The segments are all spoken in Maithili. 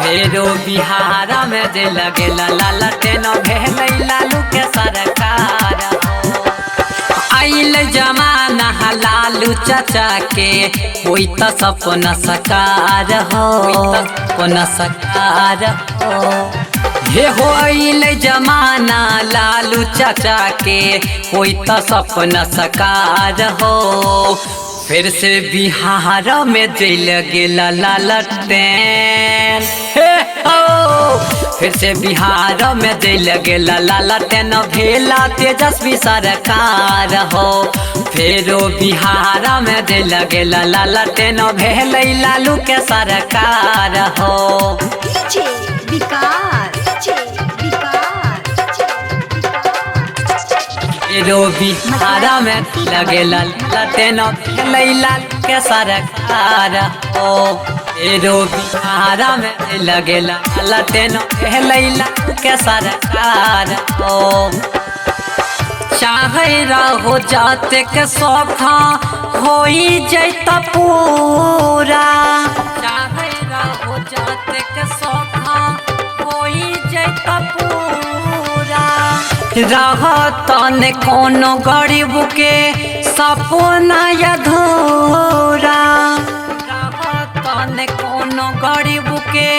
फेरो बिहार में जे लगेला लालटेन भेलै लालू के सरकार हो। आइल जमाना लालू चाचा के होई त सपना साकार हो, सपना साकार हो। हे होइल जमाना लालू चाचा के होई त सपना साकार हो। फिर से बिहार में जल गेला लालटेन, हे हो। फिर से बिहार में जल गेला लालटेन भेला तेजस्वी सरकार हो। फेरो बिहार में जल गेला लालटेन भेलै लालू के सरकार हो। डीजे विकास, डीजे विकास, फेरो बिहार में लगेला लालटेन भेलै लालू के सरकार हो। फेरो बिहार में लगेला लालटेन भेलै लालू के सरकार हो। चाहे रहो जाते के सौखा होई जैता पूरा, चाहे रहो जाते के सौखा होई जैता पूरा। रहतन कोनो गरीब के सपना अधूरा, रहतन कोनो गरीब के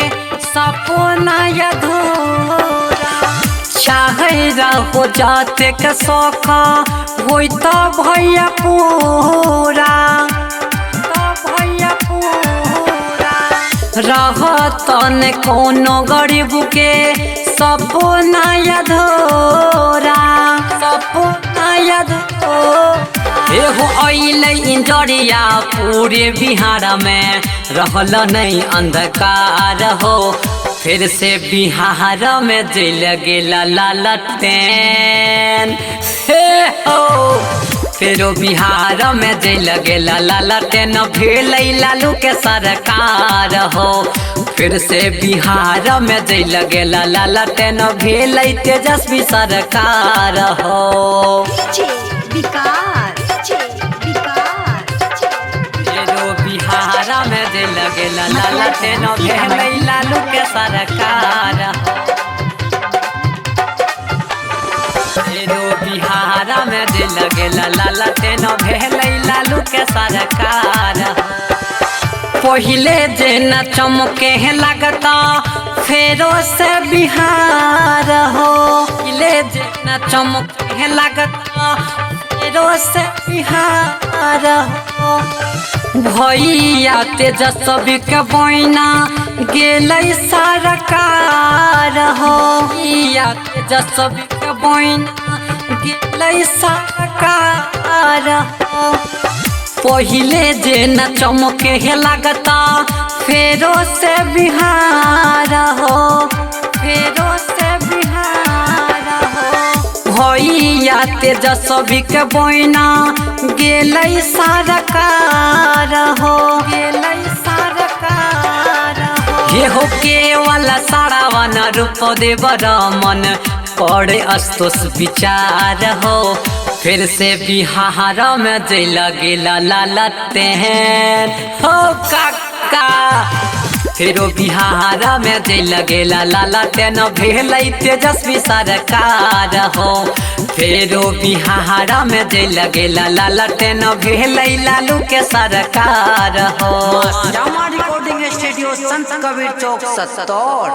सपना अधूरा। चाहे रहो जाते के सौखा होई त भैया पूरा, त भैया पूरा। रहतन कोनो गरीब के सपना अधूरा, सपना अधूरा। एहो अइलै इंजरिया पूरे बिहार में रहल नहीं अंधकार हो। फिर से बिहार में जल गेला लालटेन, हे हो। फेरो बिहार में जल गेला लालटेन भेलै लालू के सरकार हो। फिर से बिहार में जल गेला लालटेन भेलै तेजस्वी सरकार हो। डीजे विकास, डीजे विकास, फेरो बिहार में जल गेला लालटेन भेलै लालू के सरकार हो। फेरो बिहार में जल गेला लालटेन भेलै लालू के सरकार हो। पहिले जेना चमके लगता फेरो से बिहार हो, पहिले जेना चमके लगता फेरो से बिहार हो। भैया तेजस्वी के बहिना गेलै सरकार हो, भैया तेजस्वी के बहिना गेलै सरकार हो। पहिले जेना चमके लगता फेरो से बिहार हो, फेरो से बिहार हो। भैया तेजस्वी के बहिना गेलै सरकार हो, गेलै सरकार हो। हे हो केवल सारावन रूप देव रमन करे अस्तोष विचार हो। फिर से बिहार में जल गेला लालटेन हो काका। फेरो बिहार में जल गेला लालटेन भेलै तेजस्वी सरकार हो। फेरो बिहार में जल गेला लालटेन भेलै लालू के सरकार हो। श्यामा रिकॉर्डिंग स्टूडियो, संत कबीर चौक, सत्तौर।